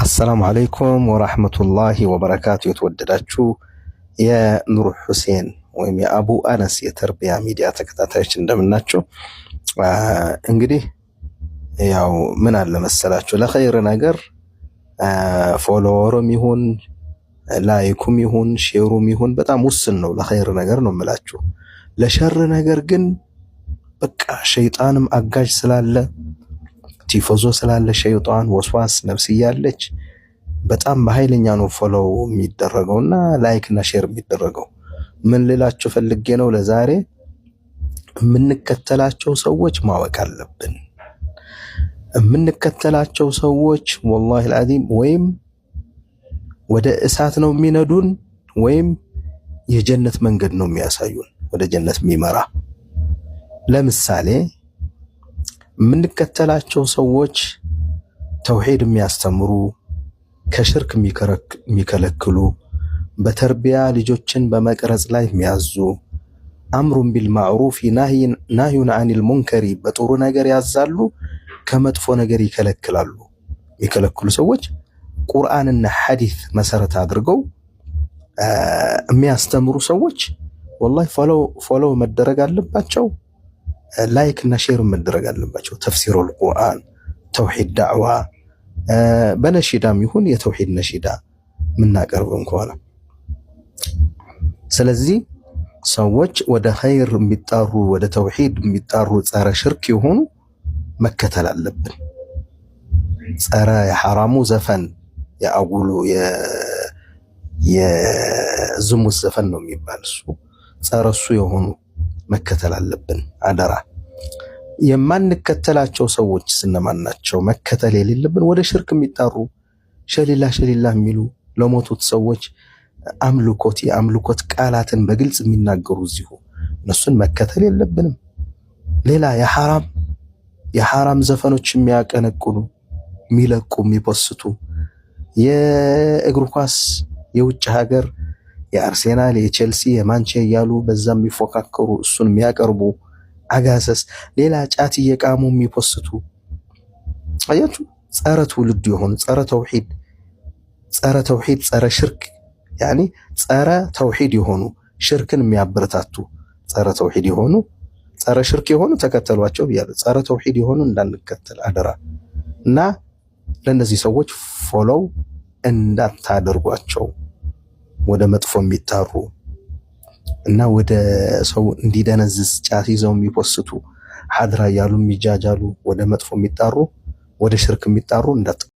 السلام عليكم ورحمة الله وبركاته። የተወደዳችሁ የኑር ሁሴን ወይም የአቡ አነስ የተርቢያ ሚዲያ ተከታታዮች እንደምናችሁ። እንግዲህ ያው ምን አለ መሰላችሁ፣ ለኸይር ነገር follower ም ይሁን like ኩም ይሁን share ሩም ይሁን በጣም ውስን ነው። ለኸይር ነገር ነው የምላችሁ። ለሸር ነገር ግን በቃ ሸይጣንም አጋዥ ስላለ፣ ቲፎዞ ስላለ፣ ሸይጣን ወስዋስ ነፍስ እያለች በጣም በኃይለኛ ነው follow የሚደረገው እና like እና share የሚደረገው። ምን ልላችሁ ፈልጌ ነው፣ ለዛሬ የምንከተላቸው ሰዎች ማወቅ አለብን። የምንከተላቸው ሰዎች والله العظيم ወይም ወደ እሳት ነው የሚነዱን ወይም የጀነት መንገድ ነው የሚያሳዩን፣ ወደ ጀነት የሚመራ። ለምሳሌ የምንከተላቸው ሰዎች ተውሂድ የሚያስተምሩ፣ ከሽርክ የሚከለክሉ፣ በተርቢያ ልጆችን በመቅረጽ ላይ የሚያዙ፣ أمر بالمعروف نهي عن المنكر፣ በጥሩ ነገር ያዛሉ፣ ከመጥፎ ነገር ይከለክላሉ። የሚከለክሉ ሰዎች፣ ቁርአንና ሐዲስ መሰረት አድርገው የሚያስተምሩ ሰዎች والله follow መደረግ አለባቸው። Like እና share መደረግ አለባቸው። ተፍሲሩል ቁርአን፣ ተውሂድ ዳዕዋ፣ በነሺዳም ይሁን የተውሂድ ነሺዳ የምናቀርብም ከሆነ፣ ስለዚህ ሰዎች ወደ ኸይር የሚጣሩ፣ ወደ ተውሂድ የሚጣሩ፣ ጸረ ሽርክ የሆኑ መከተል አለብን። ጸረ የሐራሙ ዘፈን፣ የአጉሉ የዝሙት ዘፈን ነው የሚባል፣ እሱ ጸረ እሱ የሆኑ መከተል አለብን። አደራ። የማንከተላቸው ሰዎች ስነማን ናቸው? መከተል የሌለብን ወደ ሽርክ የሚጣሩ፣ ሸሊላ ሸሊላ የሚሉ፣ ለሞቱት ሰዎች አምልኮት የአምልኮት ቃላትን በግልጽ የሚናገሩ እዚሁ እነሱን መከተል የለብንም። ሌላ የሐራም ዘፈኖች የሚያቀነቅኑ፣ የሚለቁ፣ የሚፖስቱ፣ የእግር ኳስ የውጭ ሀገር የአርሴናል፣ የቼልሲ፣ የማንቼ እያሉ በዛ የሚፎካከሩ፣ እሱን የሚያቀርቡ አጋሰስ፣ ሌላ ጫት እየቃሙ የሚፖስቱ፣ አያችሁ፣ ጸረ ትውልዱ የሆኑ፣ ጸረ ተውሂድ፣ ጸረ ተውሂድ፣ ጸረ ሽርክ፣ يعني ጸረ ተውሂድ የሆኑ፣ ሽርክን የሚያበረታቱ፣ ጸረ ተውሂድ የሆኑ፣ ጸረ ሽርክ የሆኑ ተከተሏቸው ብያለሁ። ጸረ ተውሂድ የሆኑ እንዳንከተል አደራ እና ለእነዚህ ሰዎች follow እንዳታደርጓቸው። ወደ መጥፎ የሚጣሩ እና ወደ ሰው እንዲደነዝዝ ጫት ይዘው የሚፖስቱ፣ ሀድራ እያሉ የሚጃጃሉ፣ ወደ መጥፎ የሚጣሩ፣ ወደ ሽርክ የሚጣሩ እንዳት